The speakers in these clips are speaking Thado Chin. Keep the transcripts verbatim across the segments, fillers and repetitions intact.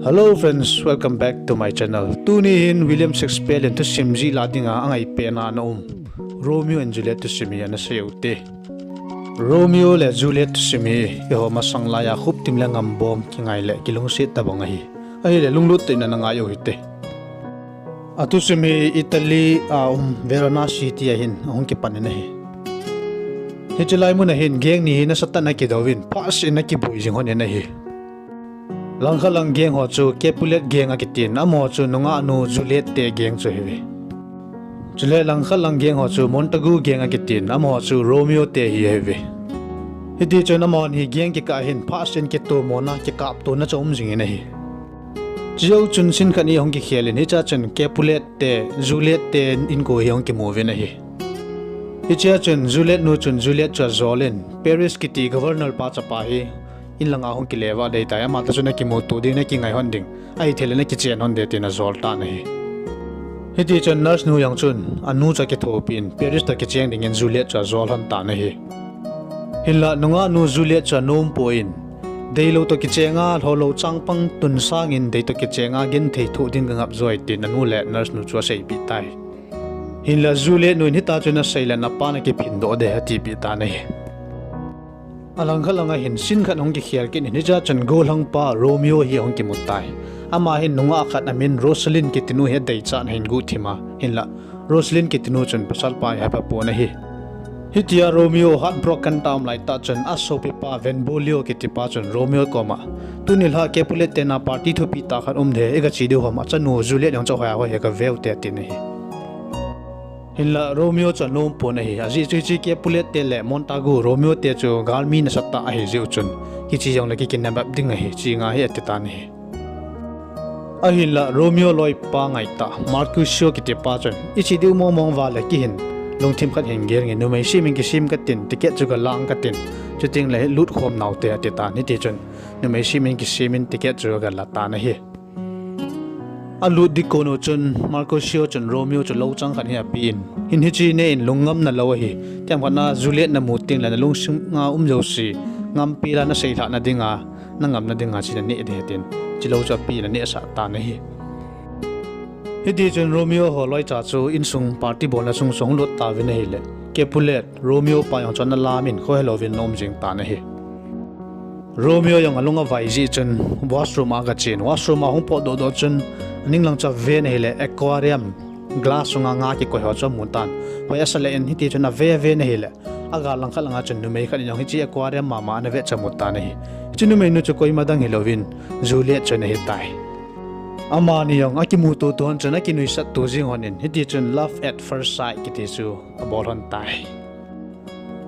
Hello friends, welcome back to my channel. Tuni hin William Shakespeare in thusim jih lah dinga angai pen a ana um Romeo and Juliet thusim hi ana sei u hite. Romeo le Juliet thusim hi eiho masang laiya khuptim le ngambom kingai le kilungset tabang ahi. Ahile lunglut tah in ana ngai u hite. Athusim hi Italy a um Verona city a hin ahung kipan in ahi. Hiche lai mun a hin gang ni hi nasatah in akidouvin, phasah in akiboi jing lhon in ahi. Langkhat lang gang ho chu Capulet gang akitin, amaho chu nungahnu Juliet te gang chu ahiuve. Chule langkhat lang gang ho chu Montagu gang akitin, amaho chu Romeo te hi ahiuve. Hitichun amahon hi gang kikah a hin phasah in kitomona, kikaptona chu aum jingin ahi. Chujou chun scene khat hi ahung kikhel in, hichea chun Capulet te, Juliet te inko hi ahung kimu uvin ahi. Hichea chun Juliet nu chun Juliet chu ajol in, Paris kiti governor pa chapa hi in langa hung kile uva adeitai, amatoh chun akimuto ding, ana kingai lhon ding, ahithei le ana kichen lhon ding tin ajol tan ahi. Hitichun nurse nu jong chun anu chu akithopi in Paris toh kicheng dingin Juliet chu ajol lhon tan ahi. Hinla nungahnu Juliet chu anompoi in, deilou toh kichenga lholou changpang tun sangin deitoh kichenga genthei thoh ding kangap joi tin anu le nurse nu chu aseipeh tai. Hinla Juliet nu in hitia chun asei le napan akiphindoh ding atipeh tan ahi. Alangkhat langa hin scene khat ahung kikhel kit in, hichea chun gollhangpa Romeo hi ahung kimu tai. Ama hin nungah khat amin Rosalind kitinu hi adeichat in ahin guhthim a, hinla Rosalind kitinu chun pasalpa hi aphapon ahi. Hitia Romeo heartbroken tah a um laitah chun asopipa Benvolio kitipa chun Romeo koma, tuni lha Capulet te na party thupi tah khat um ding, iga che diu ham, achanu Juliet jong chu hoiya hoi hi gaveu hite atin ahi. Hinla Romeo chu anompon ahi, ajeh chu hiche Capulet te le Montagu Romeo te chu galmi nasatah ahi jeh u chun, kiche jongle kikinabap ding ahi, che nga hi atitan ahi. Ahinla Romeo loipa ngaitah Mercutio kitipa chun, iche diu mongmong uva le kei hin lungthim khat hin gel inge, numei sem in kisem katin, ticket chu galang katin, chutengle hi lut khom nau hite atitan, hitichun numei sem in kisem in ticket chu agala tan ahi. Alut ding kon u chun Mercutio chun Romeo chu louchang khat hi apen, hin hiche neh in lungngamna lou ahi, themkhat na Juliet namu tengle nalungsunga um jouse ngampela naseilhahna dinga, nangamna dinga hiche naneh ding ahi tin, hiche lou chu apen anehsah tan ahi. Hitichun Romeo ho loicha chu insung party bolna sung chu ahung lut tauvin ahile, Capulet, Romeo pa jong chu ana lam in khohelouvin ana um jing tan ahi. Romeo jong alung avai jeh chun washroom a agachen, washroom a ahung potdoh doh chun aninglang chu aven ahile aquarium glass sunga nga kikoi ho chu amutan. Hoi asa leh in hitichun ave aven ahile, agal langkhat langa chun numei khat in jong hiche aquarium mama ana vet chu amutan ahi. Hiche numeinu chu koima dang hilouvin Juliet chu ana hitai. Amani jong akimuto to lhon chun akinuisat to jing lhon in, hitichun love at first sight kiti chu abol lhon tai.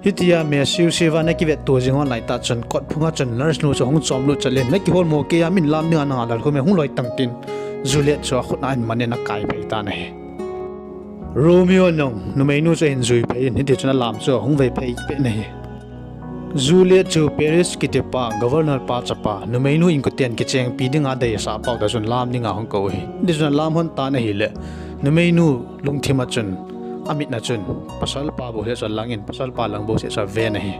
Hitia mesiu siuva ana kivetto jing lhon laitah chun kotphunga chun nurse nu chu ahung chomlut chalin, nakiholmo keiya min lam dinga nanga lal khum e, hung loi tan tin Juliet chu akhut a ahin man in akai phei tan ahi. Romeo in jong numeinu chu ahin jui phei in, hitichun alam chu ahung vei phei peh in ahi. Juliet chu Paris kitipa governor pa chapa numeinu inkoten kichengpi dinga deisah pau tah chun lam dinga ahung kou ahi. Hitichun alam lhon tan ahile, numeinu lungthim a chun, amitna chun pasalpa bouseh chu alangin, pasalpa lang bouseh chu aven ahi.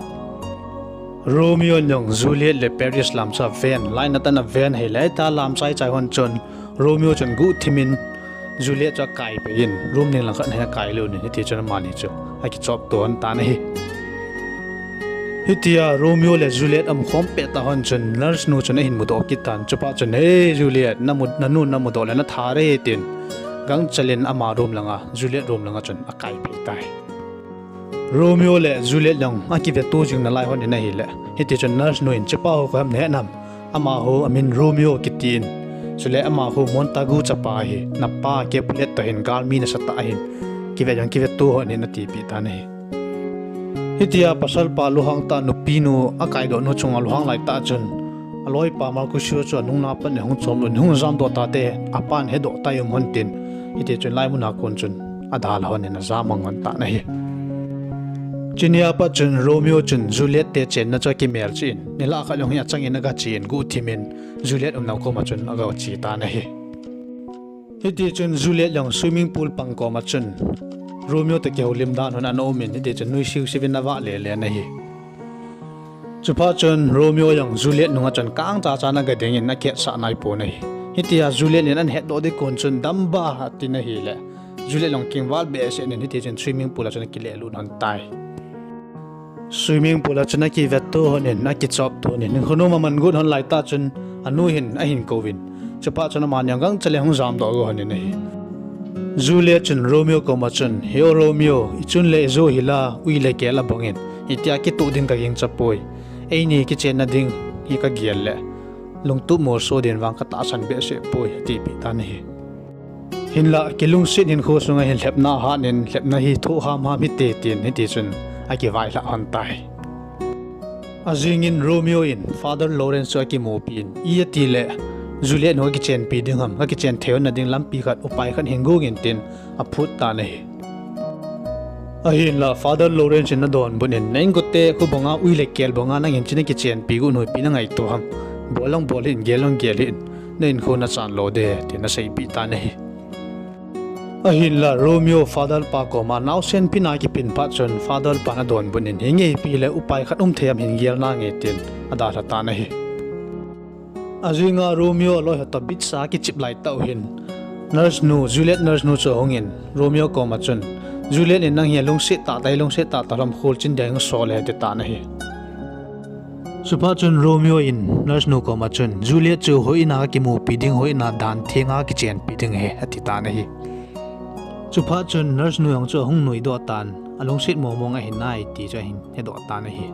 Romeo in jong Juliet le Paris lam chu aven, lainat tah in aven ahile, hitia lam chaichai lhon chun Romeo chun guhthimin Juliet chu akai phei in, room ninglang khat a akai lut in, hitichun amani chu akichopto lhon tan ahi. Hitia Romeo le Juliet aumkhom peh tah lhon chun nurse nu chun ahin mudoh kit tan, chuphat chun, He Juliet, namu, nanun namudoh le natha re, tin gangchel in ama room langa, Juliet room langa chun akai phei tai. Romeo le Juliet jong akiveto jing nalai lhon in ahile, hitichun nurse nu in, Chepa ho koi ham nahet nam? Amaho amin Romeo kitin, chule amaho Montagu chapa ahi, napa Capulet toh hin galmi nasatah ahin, kivet jong kiveto hon in, atipeh tan ahi. Hitia pasalpa lunghang tah nupinu akaidoh nu chunga lunghang laitah chun, aloipa Mercutio chu anungna pat in ahung chomlut in, Hung jamdoh tate, apan hedoh tai um lhon, tin, hitichun laimun a kon chun adalha lhon in ajam mang lhon tan ahi. Chunia pat chun Romeo chun Juliet te chenna chu akimelchih in, nilhah khat jong hi achangin agachen guhthimin Juliet umna koma chun agache tan ahi. Hitichun Juliet jong swimming pool pang koma chun Romeo toh kihoulim dan hon ana umin, hitichun nuisiu siuvin avah lele in ahi. Chuphat chun Romeo jong Juliet nunga chun kangchacha in agadingin akihetsah naipon ahi. Hitia Juliet in ahin hetdoh ding kon chun damba atin ahile, Juliet jong kingval behseh in hiti chun swimming pool a chun akile lut lhon tai. Swimming pool a chun akivetto lhon in, akichopto lhon in, khonung aman got lhon laitah chun anu hin ahin kouvin. Chuphat chun amani jong gangchel in hung jamdoh go lhon in ahi. Juliet chun Romeo koma chun, He o Romeo, ichun le ijo hila, ui le kel abang in, hitia kitoh ding kagingcha poi. Eini kichenna ding hi kagel le lungtup molso ding vang katahsan behseh poi, atipeh tan ahi. Hinlah kilungset hinkho sunga hin lhepna ahat in, lhepna hi thoh hamham hite tin hiti chun akivailhah lhon tai. Ajing in Romeo in Father Lawrence chu akimupi in, ijeh itile Juliet nu kakichenpi ding ham, kakichen thei lhon na ding lampi khat, upai khat hin gong in tin aphut tan ahi. Ahinla Father Lawrence in adonbut in, Na inkote khu banga ui le kel banga nangin hiche nakichenpi gu noipi nangaito ham? Bol lang bol hih in, gel lang gel hih in, na hinkho nachan lou ding, tin aseipeh tan ahi. Ahinla Romeo Father pa koma naosen pina akipeh phat chun Father pan adonbut in, Hinge ipi le upai khat um thei ham, hin gel nange, tin adalha tan ahi. Ajinga Romeo aloi ho toh beach a akichep laitah u hin, nurse nu, Juliet nurse nu chu ahung in Romeo koma chun, Juliet in nang hi alungset tahtah, lungset tahtah lom kholchil dia hung sol e, ati tan ahi. Chuphat chun Romeo in nurse nu koma chun, Juliet chu hoi in a kimupi ding, hoi in a dan theng a kichenpi ding ahi, ati tan ahi. Chuphat chun nurse nu jong chu ahung nuidoh tan, alungset mongmong ahi nai ti chu ahin hedoh tan ahi.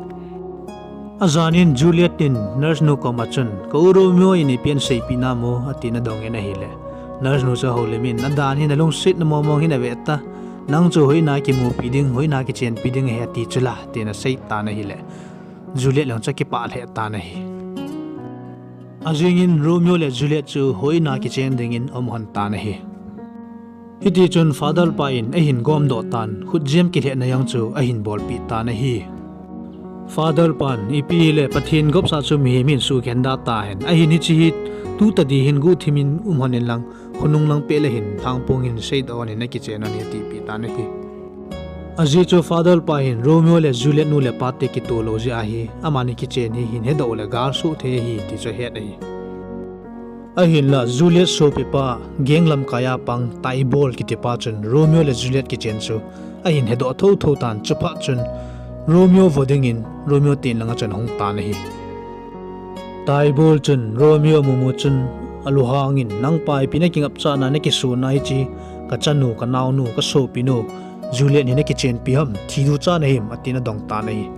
Ajan in Juliet in nurse nu koma chun, Ka u Romeo in ipi aseipeh nam, atin adong in ahile, nurse nu chu ahoulim in, Adan hin alungsetna mongmong hin ave ta, nang chu hoi in a kimupi ding, hoi in a kichenpi ding ahi ati chu la, tin asei tan ahile, Juliet jong chu akipah lheh tan ahi. Ajing in Romeo le Juliet chu hoi in a kichen dingin aum lhon tan ahi. Hiti chun Father pa in ahin gomdoh tan, khutjem kilhehna jong chu ahin bolpeh tan ahi. Father pan, Ipi hile Pathen gopsa chu mihem hin suhkhen da tahen, ahin hiche hi tu tadi hin guhthim in um lhon in lang, khonung lang peh le hin lhangpung hin seidoh lhon in nakichen lhon ahi, atipeh tan ahi. Ajeh chu Father pa hin Romeo le Juliet nu le pa te kitoh lou jeh ahi, amani kichen hi hin hedoh le gal soh thei ahi ti chu ahet ahi. Ahinla Juliet sopipa, gang lamkai a pang Tybalt kitipa chun Romeo le Juliet kichen chu ahin hedoh thouthou tan, chuphat chun Romeo vo dingin Romeo ten langa chun ahung tan ahi. Tybalt chun Romeo amumu chun alunghangin, Nangpa ipi nakingapchatna, nakisona hiche kachanu, kanaonu, kasopinu Juliet hi nakichenpi ham, thi ducha nahim, atin adong tan ahi.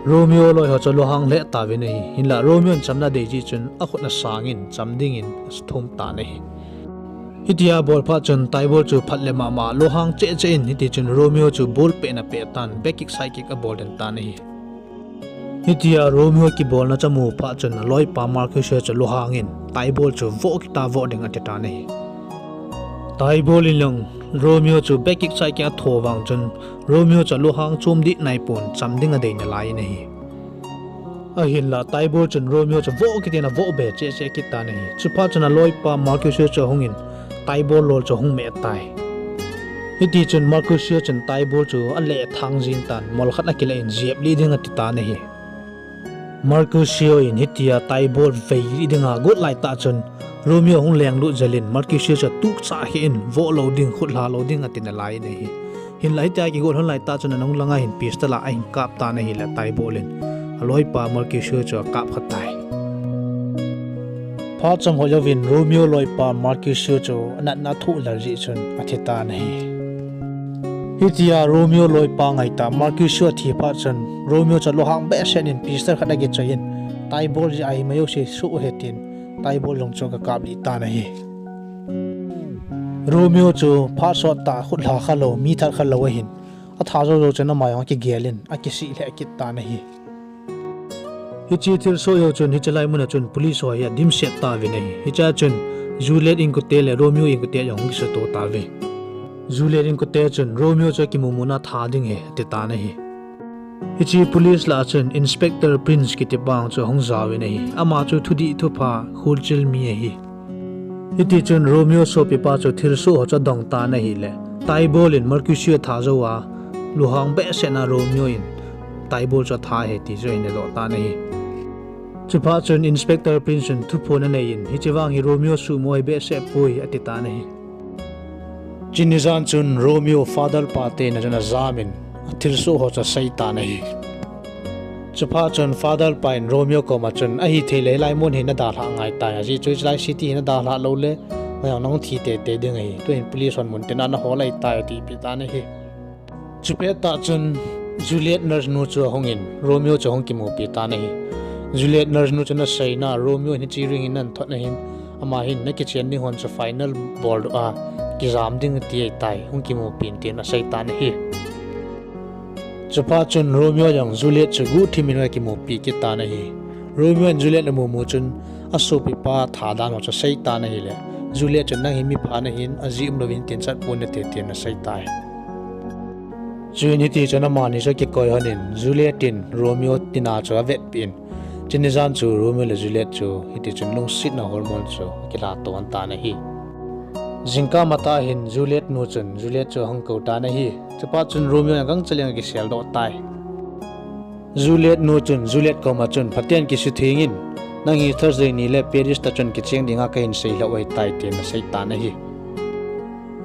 Romeo loi ho chu alunghang lheh tauvin ahi. Hinla Romeo in chamna adei jeh chun akhut asangin cham dingin athum tan ahi. Hitia abol phat chun Tybalt chu phat le mama lunghang cheh cheh in, hiti chun Romeo chu bolpehna apeh tan, back kick side kick abol den tan ahi. Hitia Romeo kibolna chu amu phat chun aloipa Mercutio chu lunghangin Tybalt chu voh kita, voh ding ati tan ahi. Tybalt in jong Romeo chu back kick side kick atho vang chun Romeo chu alunghang chom dih naipon, cham ding adei nalai in ahi. Ahinla Tybalt chun Romeo chu voh kitin avoh be cheh cheh kit tan ahi. Chuphat chun aloipa Mercutio chu ahungin Tybalt lol chu ahung meh tai. Hiti chun Mercutio chun Tybalt chu aleh thang jin tan, mol khat akilah in jeplih ding ati tan ahi. Mercutio in hitia Tybalt veilih dinga agot laitah chun Romeo ahung lenglut jel in Mercutio chu atukchah kheh in voh lou ding, khutlha lou ding ati nalai in ahi. Hinla hitia kigot lhon laitah chun anung langa hin pistol a ahin kap tan ahile Tybalt in aloipa Mercutio chu akap kha tai. Phat chang hoi jouvin Romeo loipa Mercutio chu anatna athoh lel jeh chun athi tan ahi. Hitia Romeo loipa ngaitah Mercutio athi phat chun Romeo chu alunghang behseh in pistol khat akichoi in, Tybalt jeh a hi majouse soh ahi tin Tybalt jong chu akap lih tan ahi. Romeo chu phat sot tah, khutlha khalou, mi that khalou ahin, atha jou jou chun ama jong akigel in akisih lheh kit tan ahi. Hiche thilsoh jou chun hiche lai muna chun police ho hi adimset tauvin ahi. Hichea chun Juliet inkote le Romeo inkote jong hung kisuto tauve. Juliet inkote chun Romeo chu akimumuna tha ding ahi ati tan ahi. Hiche police lah a chun Inspector Prince kitipa chu ahung jaovin ahi. Ama chu thudih thupha kholchil mi ahi. Hitichun Romeo sopipa chu thilsoh ho chu adong tan ahile, Tybalt in Mercutio atha jouva, lunghang behseh a Romeo in Tybalt chu atha ahi ti chu ahin hedoh tan ahi. Chuphat chun Inspector Prince chun thuphon anei in, hiche vang hi Romeo suhmo ahi behseh poi ati tan ahi. Chuni jan chun Romeo Father pa te in achun ajam in, athilsoh ho chu asei tan ahi. Chuphat chun Father pa in Romeo koma chun, ahithei le hilai mun hi nadalhah ngai tai, ajeh chu hilai city hi nadalhah lou le, nangho nahung thi teitei ding ahi, tuhin police hon mun tina nahol ahitai atipeh tan ahi. Chupet tah chun Juliet nurse nu chu ahung in, Romeo chu ahung kimupi tan ahi. Juliet nurse nu chun aseina, Romeo in hiche ring hi nathot na hin, ama hin nakichen ding hon chu final bol doh a kijam ding ati ahitai, hung kimupi in tin asei tan ahi. Chuphat chun Romeo jong Juliet chu guhthim in akimupi kit tan ahi. Romeo in Juliet amu mu chun asopipa thadan ho chu asei tan ahile, Juliet chun nang hi mipha nahin, ajeh umlouvin tin chatpon nate tin asei tai. Chuin hiti chun amani chu akikoi lhon in, Juliet in Romeo tina chu avetpeh in, chuni jan chu Romeo le Juliet chu hiti chun lungsetna hormone chu akilha to lhon tan ahi. Jingkah matah hin Juliet nu chun Juliet chu ahung kou tan ahi. Chuphat chun Romeo in gangchel in akisel doh tai. Juliet nu chun Juliet koma chun, phaten kisutheng in, nang hi Thursday ni le Paris tah chun kicheng dinga kahin seilhah u ahitai tin asei tan ahi.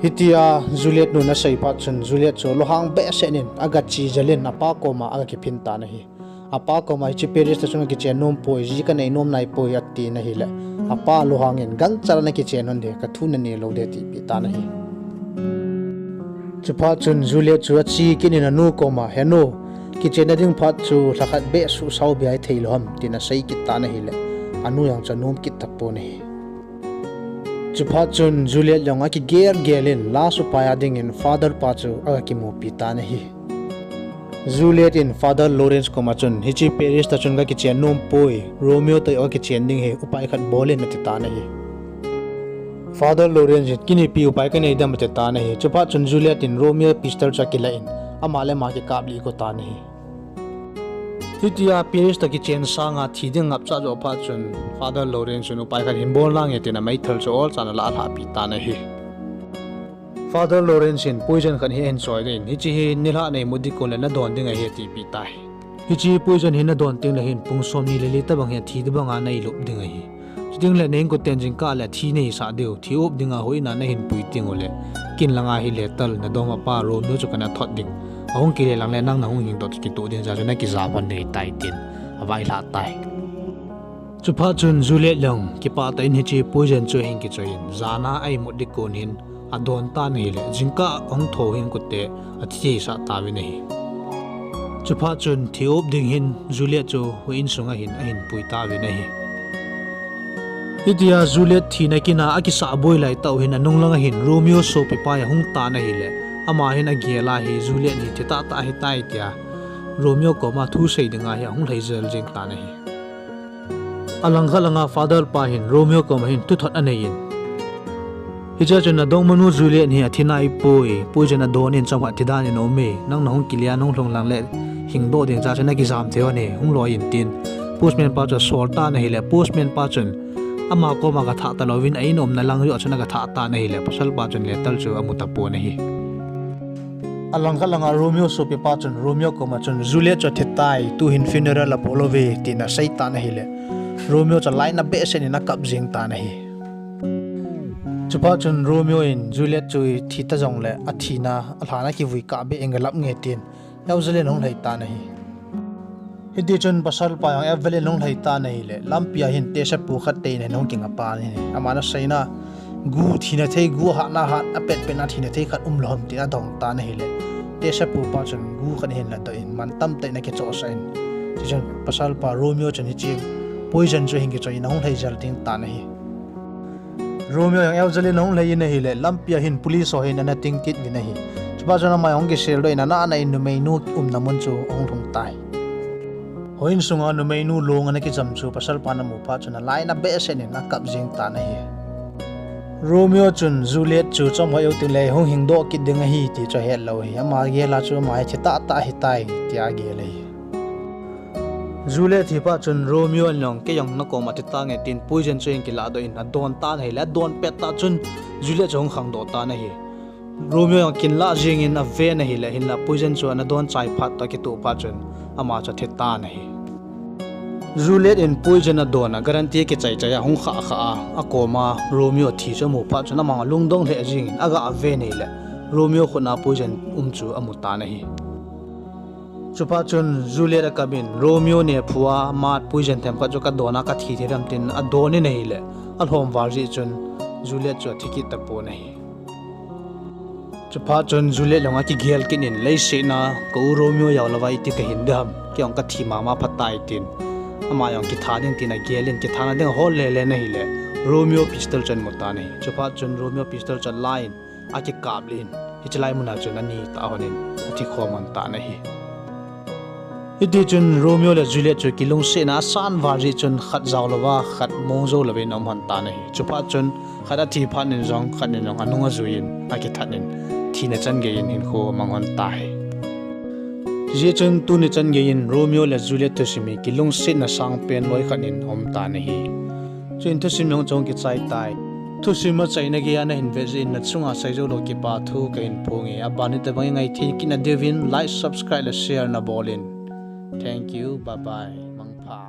Hitia Juliet nun asei phat chun Juliet chu lunghang behseh in agache jel in apa koma agakiphin tan ahi. Apa koma hiche Paris tah chun kakichen nom poi, ji kanei nom nai poi atin ahile, apa lunghang in, gangchel a nakichen lhon ding, kathu nane lou ding atipeh tan ahi. Chuphat chun Juliet chu ache kit in anu koma, he nu, kichenna ding phat chu lhakhat beh suhsao beh a itheilou ham tin asei kit tan ahile, anu jong chu anom kit tapon ahi. Chuphat chun Juliet jong akigel gel in last upai a dingin Father pa chu agakimupi tan ahi. Juliet in Father Lawrence koma chun, hiche Paris tah chun kakichen nom poi, Romeo toh kakichen ding ahi, upai khat bol in ati tan ahi. Father Lawrence in, kinipi upai kanei dem ati tan ahi. Chuphat chun Juliet in Romeo pistol chu akilah in, ama le ama kikaplih got tan ahi. Hitia Paris tah kichen sanga thi ding ngapcha jo phat chun Father Lawrence chun upai khat hin bol nange tin ameithal chu olchan alah lhahpi tan ahi. Father Lawrence in poison khat hi ahin choidoh in, hiche hi nilhah a imut ding kon le nadon ding ahi atipeh tai. Hiche poison hi nadon tengle hin pung somni le li tobang hi athi tobanga nailup ding ahi. Chutengle nainkoten jingkah le athi nahisah diu, thi-op dinga houin a nahin pui tengule, kin langa hi lethal, nadongmapa Romeo chu kana thot ding, ahung kile langle nang nahung hingdoh chu kitoh ding jeh chun nakijam lhon ding ahitai tin availhah tai. Chuphat chun Juliet jong kipah tah in hiche poison chu ahin kichoi in, jana a imut ding kon hin adon tan ahile, jingkah ahung thou hin kote athi hisah tauvin ahi. Chuphat chun thi-op ding hin Juliet chu houin sunga hin ahin pui tauvin ahi. Hitia Juliet thina kin a akisah boi laitah u hin anung langa hin Romeo sopipa hi ahung tan ahile, ama hin agel a hi Juliet hi thi tahtah ahitai tia Romeo koma thusei dinga hi ahung lhai jel jeng tan ahi. Alangkhat langa Father pa hin Romeo koma hin thuthot anei in, hichea chun nadongmanu Juliet hi athi naipoi, poison adon in chomkhat thi dan in aume, nang nahung kile a nahung lhung langle hingdoh ding jeh chun nakijam thei lhon e, hung loi in tin postman pa chu asol tan ahile, postman pa chun ama koma gathah talouvin a in umna lang joh chun agathah tan ahile, pasalpa chun lethal chu amu tapon ahi. Alangkhat langa Romeo sopipa chun Romeo koma chun Juliet chu athitai, tuhin funeral abol uve tin asei tan ahile, Romeo chu alainat behseh in akap jeng tan ahi. Chuphat chun Romeo in Juliet chu thi ta jongle athina alhan a kivui kah beh in galap nge tin Evelyn ahung lhai tan ahi. Hitichun pasalpa jong Evelyn ahung lhai tan ahile, lampia hin tehsepu khat tei in ahung kinga pan ahi. Aman aseina, gu thina thei, gu ahatna hat, apetpetna thina thei khat umlou ham tin adong tan ahile, tehsepu pa chun gu khat ahin ladoh in, mantam tah in akichohsah in, hichun pasalpa Romeo chun hiche poison chu ahin kichoi in ahung lhai jel ding tan ahi. Romeo jong Evangeline ahung lhai in ahile, lampia hin police ho hin ana ting kit uvin ahi. Chuphat chun ama jong kiseldoh in, ana ana in numeinu umna mun chu ahung lhung tai. Houin sunga numeinu long ana kijam chu pasalpan amu phat chun alainat behseh in akap jeng tan ahi. Romeo chun Juliet chu chomkhat jou tengle hung hingdoh kit ding ahi ti chu ahetlou ahi. Ama gel a chu ama hi thi tahtah ahitai tia agel ahi. Juliet thi phat chun Romeo in jong, kei jong nakoma thi tange tin poison chu ahin kilahdoh in adon tan ahile, adon pet tah chun Juliet chu ahung khangdoh tan ahi. Romeo jong kin lah jeng in aven ahile, hinla poison chu ana don chai phat toh akitoh phat chun ama chu athi tan ahi. Juliet in poison adon a guarantee kichai chai a hung kha kha a, akoma Romeo thi chu amu phat chun amang alungdong lheh jingin aga ave nei le Romeo khut a poison um chu amu tan ahi. Chuphat chun Juliet akap in Romeo ne phu a mat poison themkhat chu kadon a kathi thei dem tin adon in ahile alhom val jeh chun Juliet chu athi kit tapon ahi. Chuphat chun Juliet jong akigel kit in leiset a ka u Romeo jao louva iti kahin ding ham, kei jong kathi mama phatai tin. Ama jong kitha ding tin agel in kithana ding ahol lele in ahile Romeo pistol chu amu tan ahi. Chuphat chun Romeo pistol chu alan akikap lih in hiche lai mun a chun ani tah hon in athi khom hon tan ahi. Hiti chun Romeo le Juliet chu kilungset na asan val jeh chun khat jao louva khat mong jou louvin aum hon tan ahi. Chuphat chun khat athi phat in jong khat in jong anung ajui in akithat in thina chan gei in hinkho amang hon tai. Hijeh chun tuni chan gei in Romeo le Juliet thusim hi kilungsetna sangpen loi khat in aum tan ahi. Chuin thusim jong chu kichai tai. Thusim achaina gei a nahin vet jeh in nachunga seijou lou kipa thu kahin phong e, aban nitobang ingaithei kit na diuvin like, subscribe le share nabol in. Thank you, bye bye, mangpha.